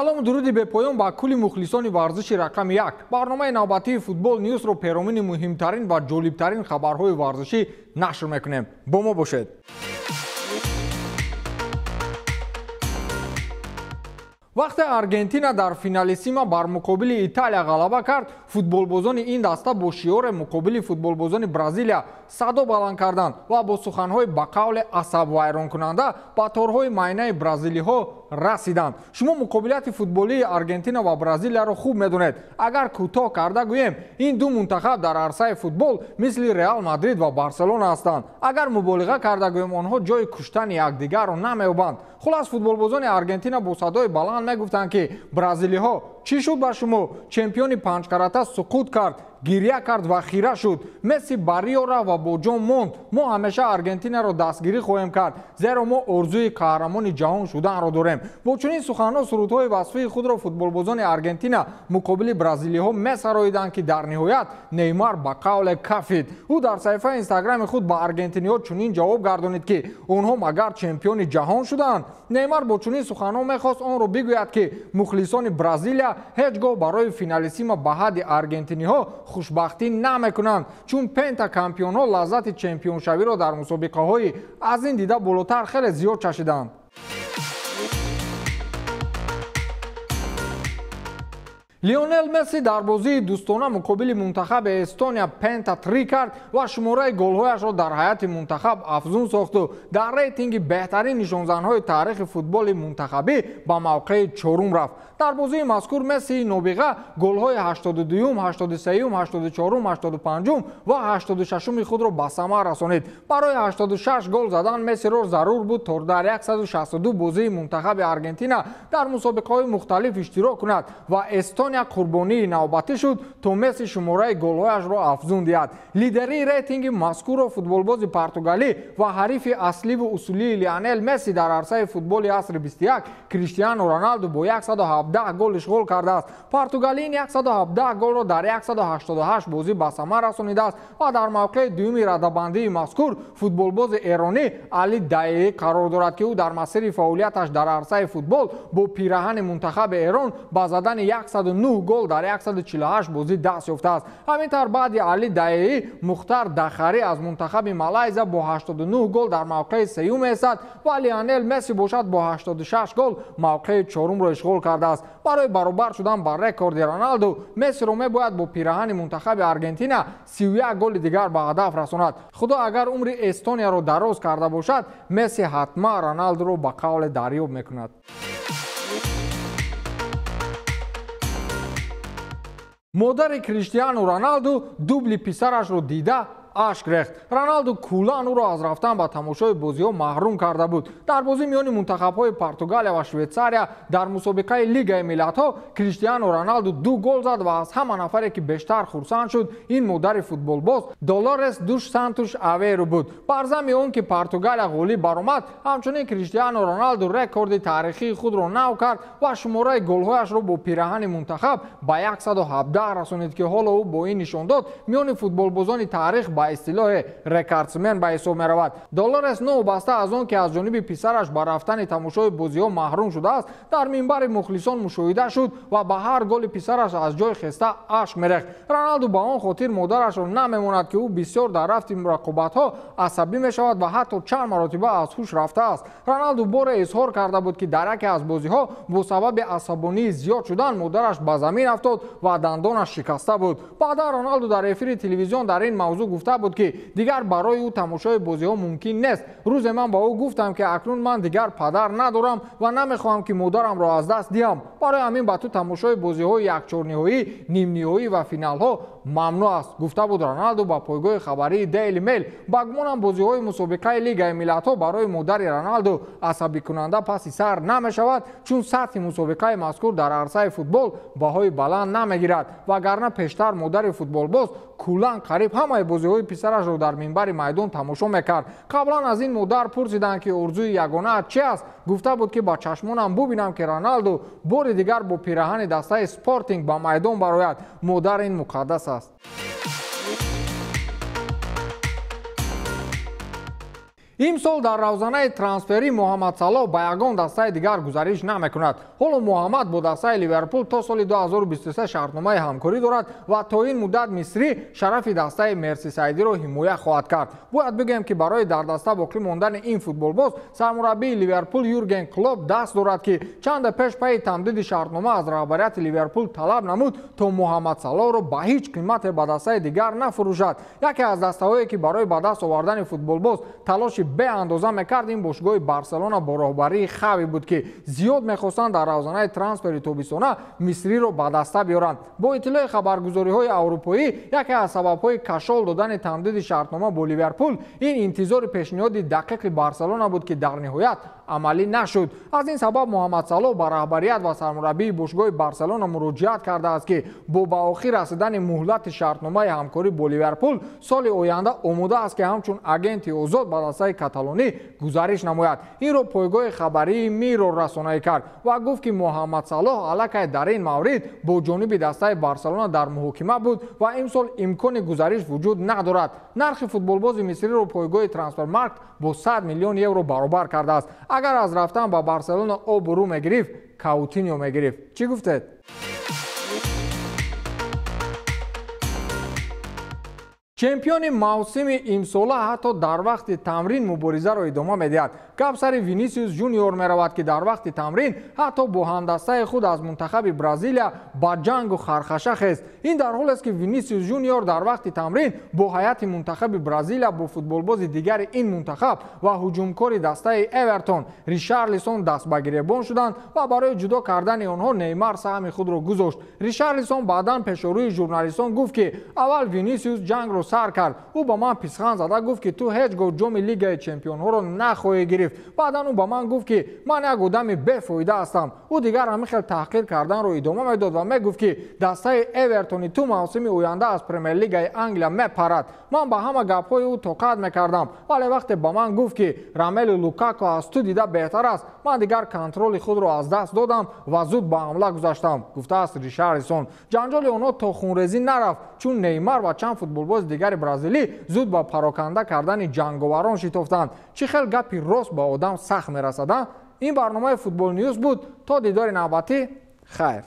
Салому дуруди бепоён ба кулли мухлисони варзиши рақами як. Барномаи навбатии Футбол Ньюсро перомуни муҳимтарин ва ҷолибтарин хабарҳои варзишӣ нашр мекунем. Бо мо бошед. Вақте Аргентина дар финалиссима бар муқобили Италия ғалаба кард, футболбозони ин даста бо шиёре муқобили футболбозони Бразилия садо баланд карданд ва бо суханҳои ба қавле асабвайронкунанда ба торҳои майнаи бразилиҳо расиданд. Шумо муқобилияти футболии Аргентина ва Бразилияро хуб медонед. Агар кӯтоҳ карда гӯем, ин ду мунтахаб дар арсаи футбол мисли Реал Мадрид ва Барселона ҳастанд. Агар муболиға карда гӯем, онҳо ҷои куштани якдигарро намеёбанд. Хулас, футболбозони Аргентина бо садои баланд мегуфтанд, ки бразилиҳо, чӣ шуд ба шумо? Чемпиони панҷкарата суқут кард, гиря кард ва хира шуд. Месси ба Рио рафт ва бо ҷон монд. Мо ҳамеша Аргентинаро дастгирӣ хоҳем кард, зеро мо орзуи қаҳрамони ҷаҳон шуданро дорем. Бо чунин суханҳо сурудҳои васфии худро футболбозони Аргентина муқобили бразилиҳо месароиданд, ки дар ниҳоят Неймар ба қавле кафид. Ӯ дар саҳифаи инстаграми худ ба аргентиниҳо чунин ҷавоб гардонид, ки онҳо магар чемпиони ҷаҳон шуданд? Неймар бо чунин суханҳо мехост онро бигӯяд, ки мухлисони Бразилия ҳеҷ гоҳ барои финалиссима ба ҳадди аргентиниҳо хушбахтӣ намекунанд, чун пентакампионҳо лаззати чемпионшавиро дар мусобиқаҳои аз ин дида болотар хеле зиёд чашиданд. Лионел Месси дар бозии дӯстона муқобили мунтахаби Эстония пента-три кард ва шумораи голҳояшро дар ҳайати мунтахаб афзун сохту дар рейтинги беҳтарин нишонзанҳои таърихи футболи мунтахабӣ ба мавқеи чорум рафт. Дар бозии мазкур Мессии нобиға голҳои 82-юм, 83-юм, 84-ум, 85-ум ва 86-уми худро ба самар расонид. Барои 86 гол задан Мессиро зарур буд, то дар 162 бозии мунтахаби Аргентина дар мусобиқаҳои мухталиф иштирок кунад ва Эстония қурбонии навбатӣ шуд, то Месси шумораи голҳояшро афзун диҳад. Лидерии рейтинги мазкурро футболбози португалӣ ва ҳарифи асливу усулии Лионел Месси дар арсаи футболи асри 21 Криштиану Роналду бо 117 гол ишғол кардааст. Португалӣ ин 117 голро дар 188 бозӣ ба самар расонидааст ва дар мавқеи дуюми радабандии мазкур футболбози эронӣ Али Даеӣ қарор дорад, ки ӯ дар масири фаъолияташ дар арсаи футбол бо пираҳани мунтахаби Эрон ба задани 109 гол дар 148 бозӣ даст ёфтааст. Ҳамин тавр баъди Али Даеӣ Мухтар Дахарӣ аз мунтахаби Малайзия бо 89 гол дар мавқеи сеюм меистад ва Лионел Месси бошад бо 86 гол мавқеи чорумро ишғол кардааст. Барои баробар шудан ба рекорди Роналду, Мессиро мебояд бо пираҳани мунтахаби Аргентина 31 голи дигар ба ҳадаф расонад. Худо агар умри Эстонияро дароз карда бошад, Месси ҳатман Роналдуро ба қавле дарёб мекунад. Модари Криштиану Роналду дубли писарашро дида ашк рехт. Роналду куллан ӯро аз рафтан ба тамошои бозиҳо маҳрум карда буд. Дар бозӣ миёни мунтахабҳои Португалия ва Швейтсария дар мусобиқаи Лигаи миллатҳо Криштиану Роналду ду гол зад ва аз ҳама нафаре, ки бештар хурсанд шуд, ин модари футболбоз Долорес душ Сантуш Аверу буд. Бар замми он ки Португалия ғолиб баромад, ҳамчунин Криштиану Роналду рекорди таърихии худро нав кард ва шумораи голҳояшро бо пираҳани мунтахаб ба 117 расонид, ки ҳоло ӯ бо ин нишондод миёни футболбозони таърих ба истилоҳи рекордсмен ба ҳисоб меравад. Долорес новобаста аз он ки аз ҷониби писараш ба рафтани тамошои бозиҳо маҳрум шудааст, дар минбари мухлисон мушоҳида шуд ва ба ҳар голи писараш аз ҷои хеста ашк мерехт. Роналду ба он хотир модарашро намемонад, ки ӯ бисёр дар рафти рақобатҳо асабӣ мешавад ва ҳатто чанд маротиба аз ҳуш рафтааст. Роналду боре изҳор карда буд, ки дар яке аз бозиҳо бо сабаби асабонии зиёд шудан модараш ба замин афтод ва дандонаш шикаста буд. Баъдан Роналду дар эфири телевизион дар ин мавзӯъ гуфта буд, ки дигар барои ӯ тамошои бозиҳо мумкин нест. Рӯзе ман ба ӯ гуфтам, ки акнун ман дигар падар надорам ва намехоҳам, ки модарамро аз даст диҳам. Барои ҳамин ба ту тамошои бозиҳои якчорниҳоӣ, нимниҳоӣ ва финалҳо мамнӯъ аст, гуфта буд Роналду ба пойгоҳи хабарии Daily Mail. Ба гумонам бозиҳои мусобиқаи Лигаи миллатҳо барои модари Роналду асабикунанда паси сар намешавад, чун сатҳи мусобиқаи мазкур дар арсаи футбол баҳои баланд намегирад, вагарна пештар модари футболбоз куллан қариб ҳамаи бозиҳои писарашро дар минбари майдон тамошо мекард. Қаблан аз ин модар пурсиданд, ки орзуи ягонаат чи аст? Гуфта буд, ки ба чашмонам бубинам, ки Роналду бори дигар бо пираҳани дастаи Спортинг ба майдон барояд. Модар ин муқаддас аст. Имсол дар равзанаи трансферӣ Муҳаммад Салоҳ ба ягон дастаи дигар гузариш намекунад. Ҳоло Муҳаммад бо дастаи Ливерпул то соли 2023 шартномаи ҳамкорӣ дорад ва то ин муддат мисрӣ шарафи дастаи Мерсисайдиро ҳимоя хоҳад кард. Бояд бигӯем, ки барои дар даста боқӣ мондани ин футболбоз сармураббии Ливерпул Юрген Клоп даст дорад, ки чанде пеш пайи тамдиди шартнома аз раҳбарияти Ливерпул талаб намуд, то Муҳаммад Салоҳро ба ҳеҷ қимате ба дастаи дигар нафурӯшад. Яке аз дастаҳое, ки барои ба даст овардани футболбоз талоши беандоза мекард, ин бошгоҳи Барселона бо роҳбарии Хави буд, ки зиёд мехостанд дар равзанаи трансфери тобистона мисриро ба даста биёранд. Бо иттилои хабаргузориҳои аврупоӣ, яке аз сабабҳои кашол додани тамдиди шартнома бо Ливерпул ин интизори пешниҳоди дақиқи Барселона буд, ки дар ниҳоят амалӣ нашуд. Аз ин сабаб Муҳаммад Салоҳ ба раҳбарият ва сармураббии бошгоҳи Барселона муроҷиат кардааст, ки бо ба охир расидани муҳлати шартномаи ҳамкорӣ бо Ливерпул соли оянда омода аст, ки ҳамчун агенти озод ба дастаи каталонӣ гузариш намояд. Инро пойгоҳи хабарии Миррор расонаӣ кард ва гуфт, ки Муҳаммад Салоҳ аллакай дар ин маврид бо ҷониби дастаи Барселона дар муҳокима буд ва имсол имкони гузариш вуҷуд надорад. Нархи футболбози мисриро пойгоҳи Трансфермаркт бо 100 миллион евро баробар кардааст. Агар аз рафтан ба Барселона обрӯ мегирифт, Каутиньо мегирифт. Чӣ гуфтед? Чемпиони мавсими имсола ҳатто дар вақти тамрин муборизаро идома медиҳад. Гап сари Винисиус Жуниор меравад, ки дар вақти тамрин ҳатто бо ҳамдастаи худ аз мунтахаби Бразилия ба ҷангу хархаша хест. Ин дар ҳолест, ки Винисиус Жуниор дар вақти тамрин бо ҳайати мунтахаби Бразилия бо футболбози дигари ин мунтахаб ва ҳуҷумкори дастаи Эвертон Ришарлисон даст ба гиребон шуданд ва барои ҷудо кардани онҳо Неймар саҳми худро гузошт. Ришарлисон баъдан пешорӯи журналистон гуфт, ки аввал Винисиус ҷангро сар кард. Ӯ ба ман писхан зада гуфт, ки ту ҳеҷ гоҳ ҷоми Лигаи чемпионҳоро нахоҳӣ гирифт. Баъдан ӯ ба ман гуфт, ки ман як одами бефоида ҳастам. Ӯ дигар ҳамин хел таҳқир карданро идома медод ва мегуфт, ки дастаи Эвертони ту мавсими оянда аз Премер-лигаи Англия мепарад. Ман ба ҳама гапҳои ӯ тоқат мекардам, вале вақте ба ман гуфт, ки Ромелу Лукако аз ту дида беҳтар аст, ман дигар контроли худро аз даст додам ва зуд ба ҳамла гузаштам, гуфтааст Ришарлисон. Ҷанҷоли онҳо то хунрезӣ нарафт, чун Неймар ва чанд футболбози дигари бразилӣ зуд ба пароканда кардани ҷанговарон шитофтанд. Чӣ хел гапи рост ба одам сахт мерасад? Ин барномаи Футбол Ньюз буд. То дидори навбатӣ, хайр.